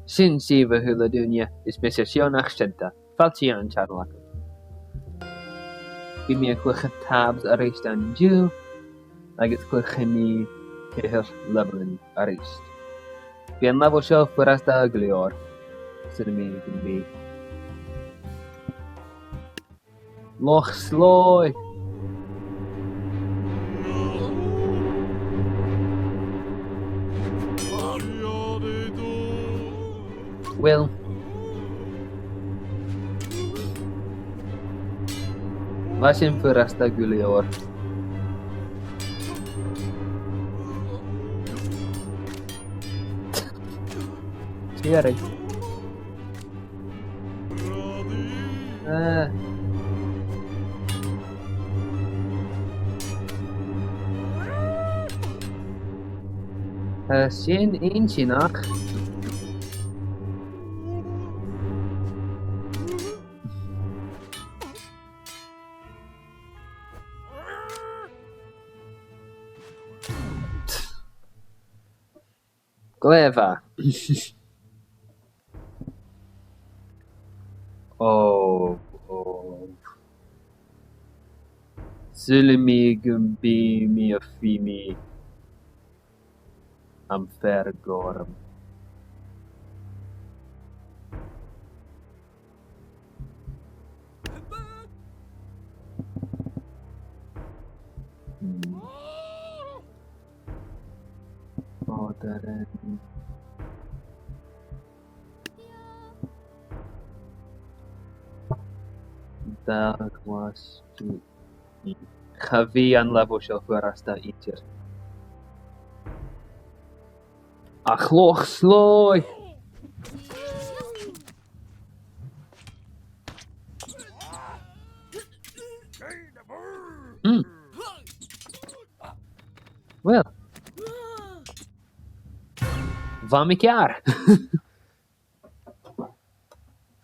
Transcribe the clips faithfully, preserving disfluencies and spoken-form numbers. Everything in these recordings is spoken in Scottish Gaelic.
Sin sibh, a h-uile duine, is mise Seonach Seanta. Fàilte dhan t-seanail agam. Bidh mi a' cluich Tabs a-rithist an-diugh, agus cluichidh mi ceithir leibheilean a-rithist. Bidh an leibheil seo furasta gu leòr, saoilidh mi gum bi. Loch Slòigh. Uill. Bha sin furasta gu leòr. Tìoraidh. Eh. Tha sin inntinneach. Glè mhath. Ò, ò. Saoilidh mi gum bi mi a' feumaidh am fear gorm. Hmm. Ò, dà rèir. Dà ghlais dubh. Cha bhi an leibheil seo furasta idir. A' Chloch Slòigh! Hmm. Uill. Bha mi ceàrr.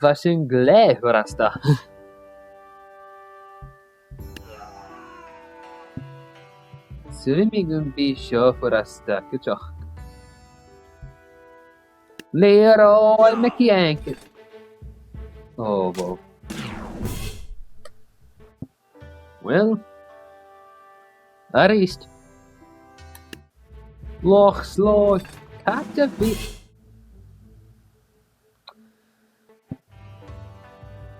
Bha sin glè fhurasta. Saoilidh mi gum bi seo furasta cuideachd. Leroy McJenkins. Ò, wow. Uill. A-rithist. Loch Slòigh. Càit a bheil...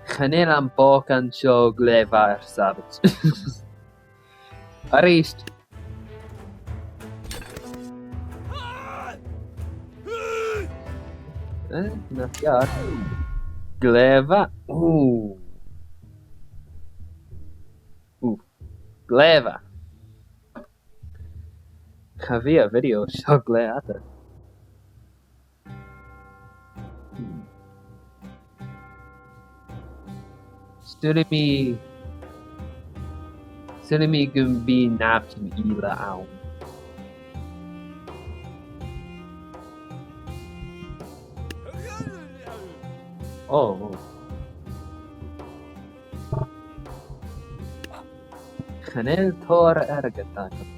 Chan eil am bòcan seo glè mhath air Savage. A-rithist. Eh, nach geàrr. Glè mhath. Ù. Ù. Glè mhath. Cha bhi a' video seo glè fhada. Saoilidh mi, saoilidh mi gum bi nàimhdean eile ann. Ò, ò. Chan eil tòrr airgid agam.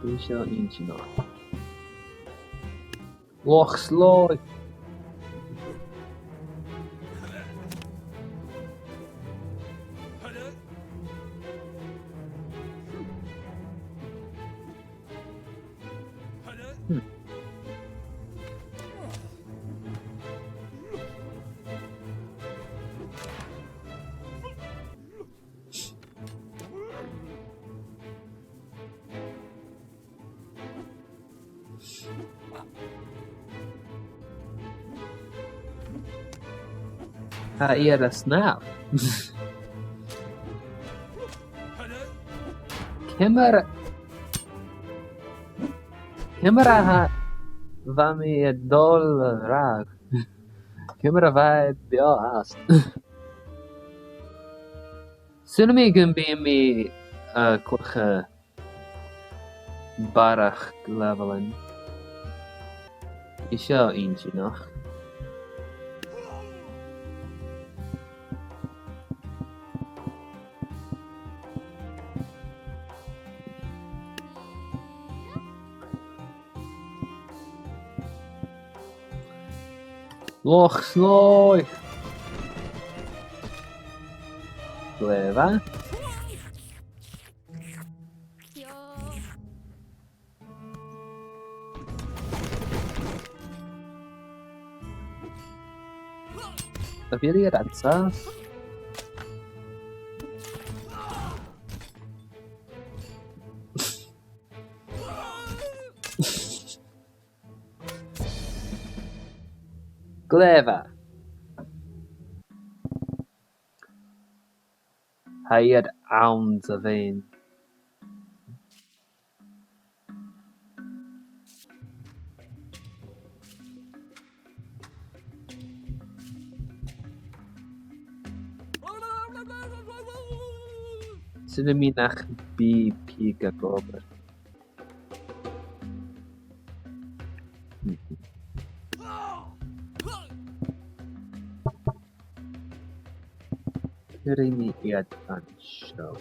Bidh seo inntinneach. Loch Slòigh. Hmm. Tha i air a snàmh. Ciamar, ciamar a tha, bha mi a' dol a ràdh. Ciamar a bha e beò fhathast. Saoilidh mi gum bi mi, uh, a' cluich, uh, barrachd leibheilean. Bidh seo inntinneach. Loch Sloy! Glè mhath. A bheil iad anns a'? Glè mhath. Tha iad anns a' bheinn. 'S urrainn dhomh a bhith pìos ag obair. Cuiridh mi iad an seo.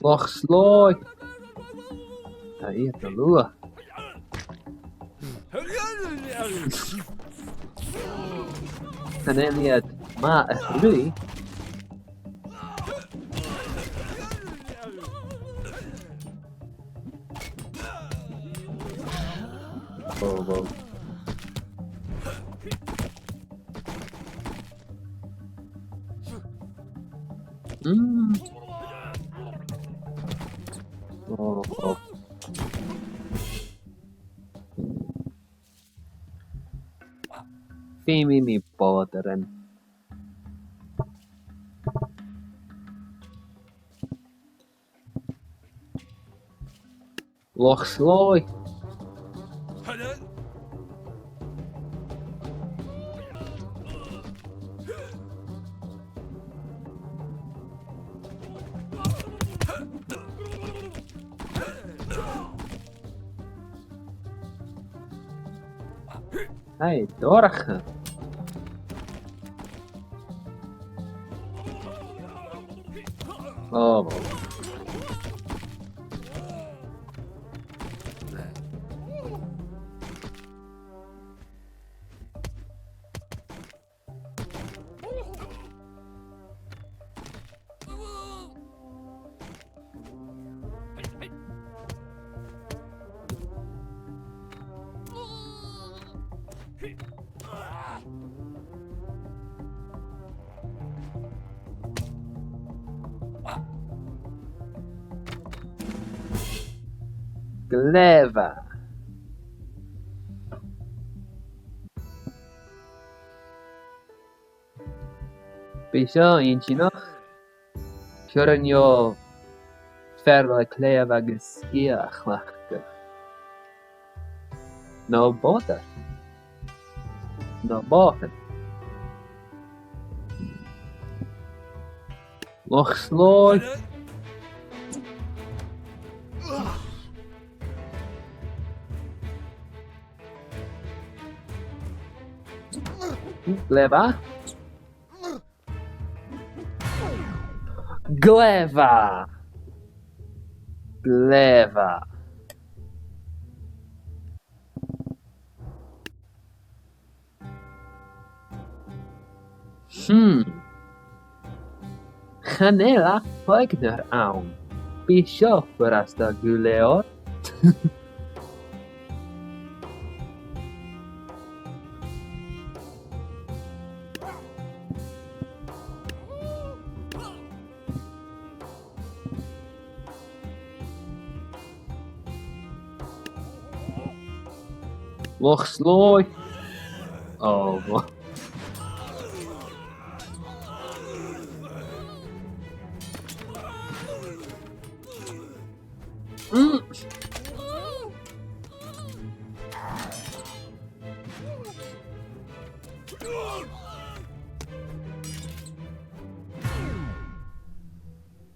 Loch Sloy! Tha iad a' luath. Chan eil iad math a-rithist. Oh, wow. Mm. Oh, oh. Feumaidh mi bòtairean. Loch Sloy. Hey, dorcha. Oh, wow. Glè mhath. Bidh seo inntinneach. Cuiridh seo fear le claidheamh agus sgiath a chleachdadh. No bòtairean. No bòtairean. Loch Sloy. Glè mhath. Glè mhath. Glè mhath. Hmm. Chan eil ach pàirt ann. Bidh seo furasta gu leòr. Loch Sloy. Oh, wha- Mm.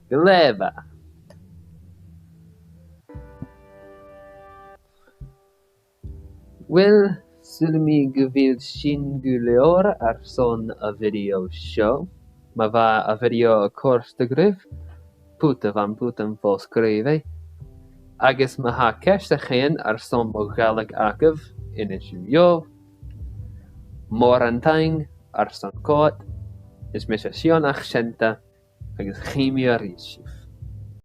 Glè mhath. Uill, saoilidh mi gu bheil sin gu leòr airson a' video seo. ma bha a' video a' còrdadh ribh, put am putan fo-sgrìobhaidh. Agus ma tha ceist a chèin airson mo Ghàidhlig agaibh, innsibh leam. Mòran taing airson coimhead, is mise Sionnach Seunta, agus chì mi a-rithist sibh.